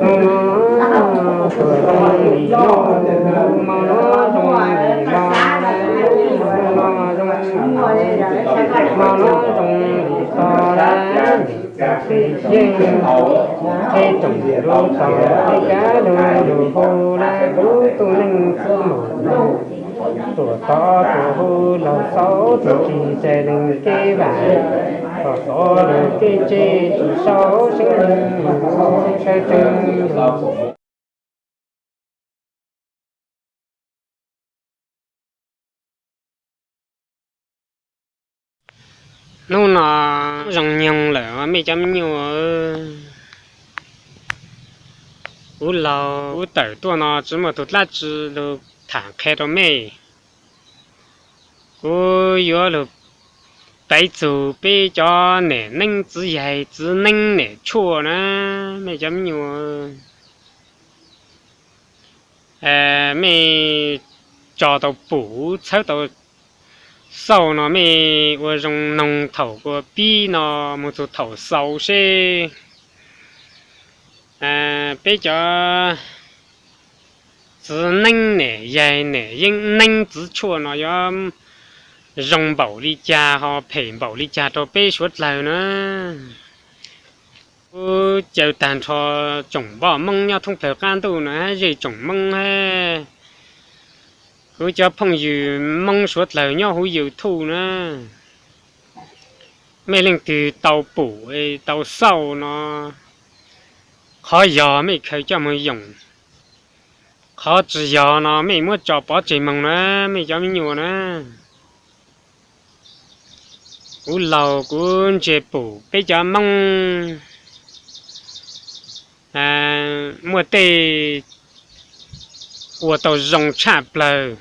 Hnub no tuaj zoo li no, hmo no zoo li no, hnub no zoo li no, hmo no zoo li no lawm. Yeej tej tsoom lus tau tej kab lus lus hu lawm, kuv tus neeg xwb mus tuam tod tuam hu los xaus txuj ci txais leej kev vam, los xaus leej kev tse tsis sau seeb leej sawv tsees. Hnub no zoo nyoog lawm mej cov me nyuam. Kuv laug kuv tawm tuaj no tsis muaj tus dlaab tsi lug tham qhia rau mej. Kuv yuav lug piv txug peb cov niam neeb txiv yaig txiv neeb niam tshuaj na, mej cov me nyuam. Mej tso tau pum txhawb tau xauj no mej ua zoo noog thaum kuas pib no mus txug thaum xaus seb peb cov txiv neeb niam yaig niam yeeb neeb txiv tshuaj no yuav zoo npaum li cas ho phem npaum li cas rau peb suav dlawg na. Kuv caw tag nrho tsoom npoj Moob nyob thoob plawg qaab ntuj na, hab zej tsoom Moob hab kuv cov phooj ywg Moob suav dlawg nyob huv YouTube na, mej leej twg tau pum tau xauj no, qhov yog mej khaws coj moog yoom, qhov tsis yog no mej muab tso pov tseg moog na, mej cov me nyuam na. Kuv laug kuv ntsia pum peb cov Moob muaj tej ua tau zoo tshaj plawg,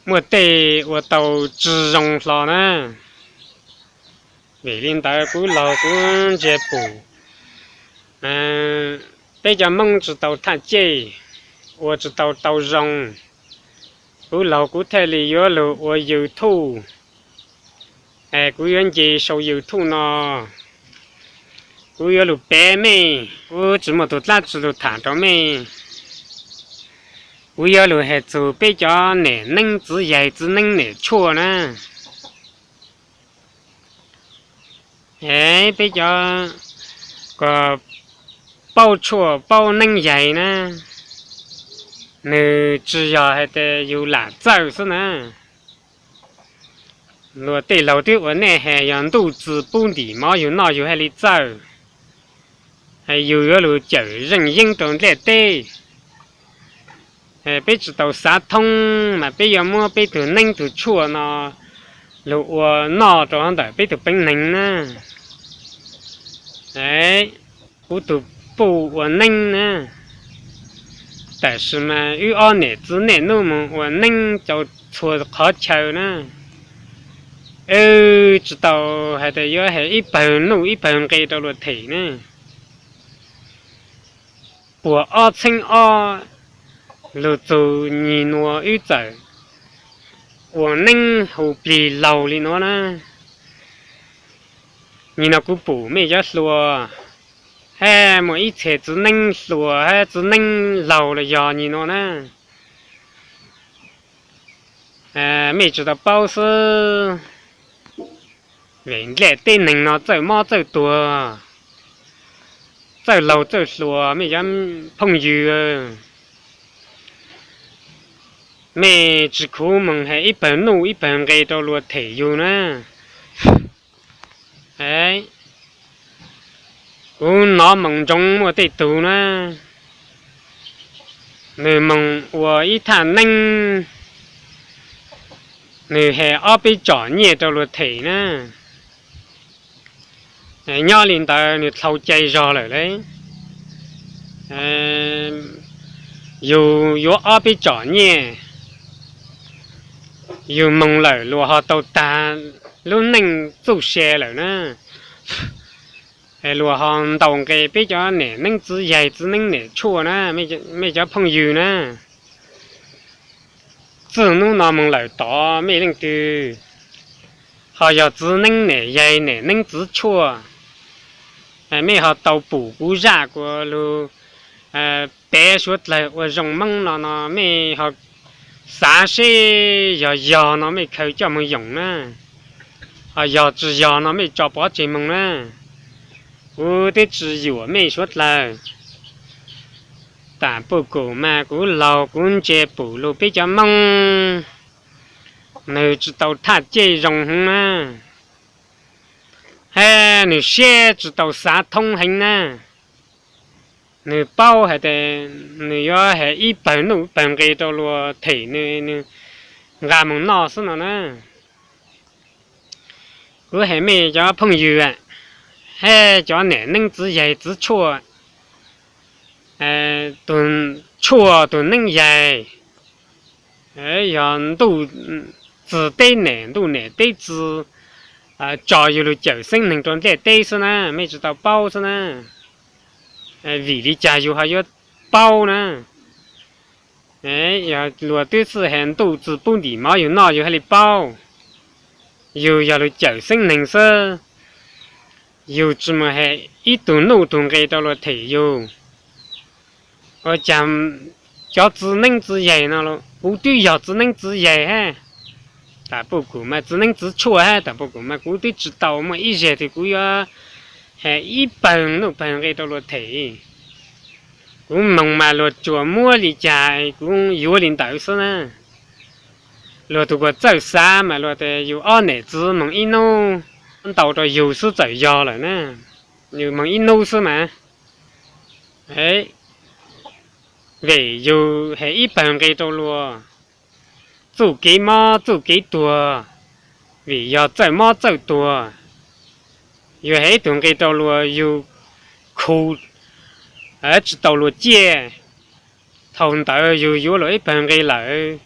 muaj tej ua tau tsi zoo hlo na. Vim li ntawd kuv laug kuv ntsia pum peb cov Moob tsi tau thaj cej, ua tsi tau tau zoo. Kuv laug kuv thiaj li yuav lug ua YouTube. Kuv yuav nce sau YouTube no, kuv yuav lug piav mej, kuv tsi muaj tus dlaab tsi lug tham rau mej. Kuv yuav lug has txug peb cov niam neeb txiv yaig txiv neeb niam tshuaj na. Es peb cov kuas paub tshuaj paub neeb yaig na, nwg tsi yog has tas yug lam txawj xwb na. Luag tej laug twb ua nej has yog ntuj tsi pub ntim mov yug noj yug haj li txawj, yug yuav lug cawm zeej yeeb rau ntiaj teb. Peb tsi tau xav thoob mas peb yuav muab peb tug neeb tug tshuaj no lug ua noj rau ntawm peb tug peev neeg na. Kuv tug puj ua neeb na, tam sis mas wb ob niam txiv niaj hnub moog ua neeb rau txhua qhov chaw na, wb tsi tau has tas yuav has ib pawg nuj ib pawg nqe rau luag them na. Puag ob txheeb ob lug txug nyim nuav wb txawm ua neeb hu plig laug li nuav na. Nyim nuav kuv pum mej cov hluas, hab muaj ib txhia txiv neeb hluas hab txiv neeb laug los yog nyim nuav na, mej tsi tau paub xwb. Vim ntiaj teb neeg no txawj mob txawj tuag, txawj laug txawj hluas, mej cov phooj ywg, mej tsi khuv moog has ib pawg nuj ib pawg nqe rau luag them yug na. Kuv nov moog ntsoov muaj tej tug na, nwg moog ua ib thaj neeb, nwg has ob peb tsom nyiaj rau luag them na. Nyob li ntawd nwg dlhau cai zog lawm lauj. Yug yuav ob peb tsom nyiaj, yug moog lawm luag ho tau tag lub neej txuj sa lawm na. Luag ho ntaus nqe peb cov niam neeb txiv yaig txiv neeb niam tshuaj na, mej cov phooj ywg na. Txij hnub no moog lawm tod mej leej twg ho yog txiv neeb niam yaig niam neeb txiv tshuaj, Mej ho tau pum kuv zaj kuv lug peb suav dlawg ua zoo Moob no no, mej ho xav seb yog yog no mej khaws coj moog yoom na, ho yog tsi yog no mej tso pov tseg moog na. Kuv twb tsi yuam mej suav dlawg. Tam puj kum mas kuv laug kuv ntse pum lug peb cov Moob, nwg tsi tau thaj cej zoo heev na, hab nwg siab tsi tau xav thoob heev na. Nwg paub has tas nwg yuav has ib pawg nuj pawg nqe rua luag them nwg, nwg nqa moog noj xwb no na. Kuv has mej cov phooj ywg hab cov nam neeb txiv yaig txiv tshuaj, tug tshuaj tug neeb yaig, yog ntuj txwv teb nam, ntuj nam teb txwv, tso yug lug cawm xeeb neeg rua ntiaj teb xwb na, mej tsi tau paub xwb na. Vim li cas yug ho yuav paub na? Yog luag twb txwj has ntuj txwv pub ntim mov yug noj yug haj li paub. Yug yog lug cawm xeeb neeg xwb, yug tsi moog has ib tug nuj tug nqe rua luag them yug. Ua cas cov txiv neeb txiv yaig no, kuv twb yog txiv neeb txiv yaig hab, tam puj kum mas txiv neeb txiv tshuaj hab, tam puj kum mas kuv twb tsi tau muaj ib zag twg kuv yuav has ib pawg nuj pawg nqe rua luag them. Kuv moog mas luag tsuas muab li cas kuv yuav li ntawd xwb na. Luag tug kuas txawj xav mas luag tas yug ob nam txiv moog ib nub, ntau rua yug xwb txawm yog lawm na. Yug moog ib nub xwb mas, vim yug has ib pawg nqe rua luag, txuj kev mob txuj kev tuag, vim yog txawj mob txawj tuag. Yug has ib tug nqe rua luag yug khu tsi tau luag ciaj, thaus ntawd yug yuav luag ib pawg nqe lawm,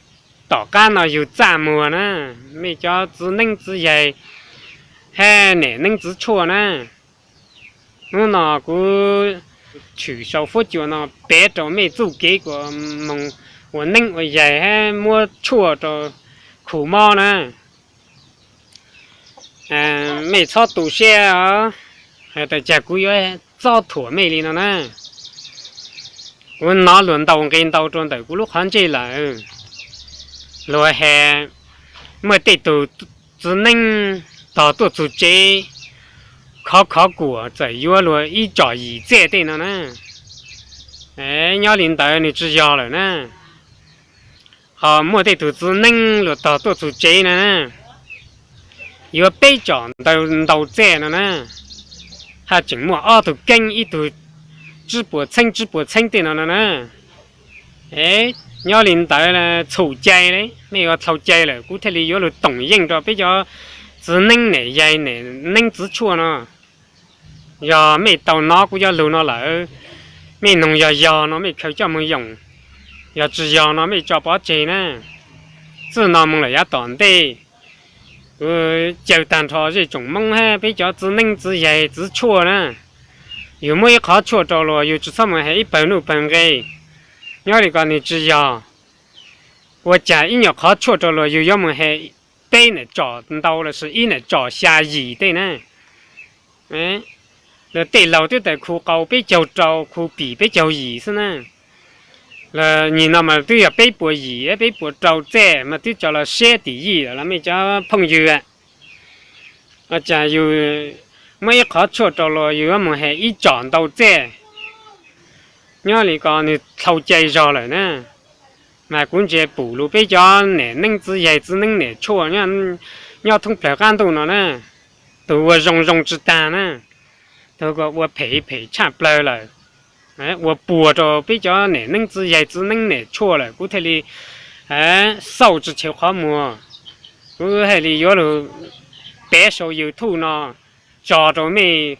tom qab no yug txaj muag na. Mej cov txiv neeb txiv yaig hab nam neeb txiv tshuaj na, hnub no kuv tshwm sau fuab cua no pev rua mej txuj kev kuas moog ua neeb ua yaig hab muab tshuaj rua khu mob na. Mej txhob tu siab os, has tas cas kuv yuav txob thuam mej li no na. Kuv nov luag ntaus nqe ntau rua ntawm kuv lub qhov ntsej lawm. Luag has muaj tej tug txiv neeb tog tuaj txug tsev, khov khov kuam txawm yuav luag ib tsom yim txaj tej no na. Nyob li ntawd nws tsi yog lawm na. Ho muaj tej tug txiv neeb luag tog tuaj txug tsev na, yuav peb tsom ntau txaj no na, haj tseem muaj ob tug keeb ib tug tsib puas txheeb tsib puas txheeb tej no no na. Nyob li ntawd txhum cai le, mej ua dlhau cai lawm kuv thiaj li yuav lug toom yeej rua peb cov txiv neeb nam yaig nam neeb txiv tshuaj no. Yog mej tau nov kuv cov lug no lawm, mej noog yog yog no mej khaws coj moog yoom, yog tsi yog no mej tso pov tseg na. Txij no moog lawm yav tom ntej, kuv caw tag nrho zej tsoom Moob hab peb cov txiv neeb txiv yaig txiv tshuaj na, yug muab ib qhov tshuaj rau luag yug tsi txhob moog has ib pawg nuj pawg nqe. Nyob li ko nws tsi yog, ua cas ib nyuag qhov tshuaj rau luag yug yuav moog has peb nam tsom ntau lossis ib nam tsom xya yim tej na. Luag tej laug twb tawm khu qau peb caug rau khu pim peb caug yim xwb na. Los nyim no mas twb yog peb puas yim peb puas rau txaj mas twb tso los siab tim yij lawm los mej cov phooj ywg. Ua cas yug muab ib qhov tshuaj rau luag yug yuav moog has ib tsom ntau txaj. Nyob li ko nws dlhau cai zog lawm na. Mas kuv ntsia pum lug peb cov nam neeb txiv yaig txiv neeb nam tshuaj nyob thoob plawg qab ntuj no na, tug ua zoo zoo tsi tag na, tug kuj ua phem phem tshaj plawg lawm, ua puas rau peb cov nam neeb txiv yaig txiv neeb nam tshuaj lawm kuv thiaj li xauj tsi cheu qhov muag. Kuv thiaj li yuav lug pev sau YouTube no tso rau mej.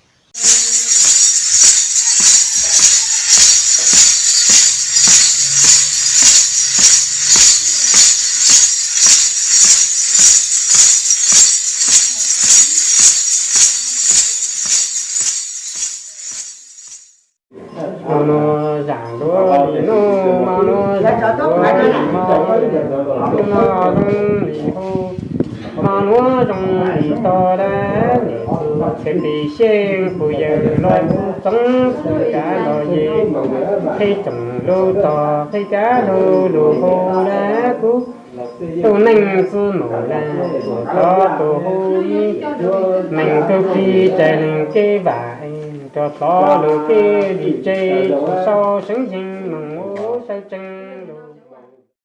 Zaam dua nuj ma nuj zaam dua ma nuj ma nuj hu. Hmo nuav zoo li tog dab, niam txiv pim xyeej kuv yawg los kuv txoov, kav los yej qhib tsoom lub tog, qhib kav lug lug hu dab, kuv tug neej txwb mus dab, kuv tog tug hu ib, neeg tug kis tsaws neeg kev vam, rov tod lug kev li tsev, sau seev yeeg moog ua sawv tsees.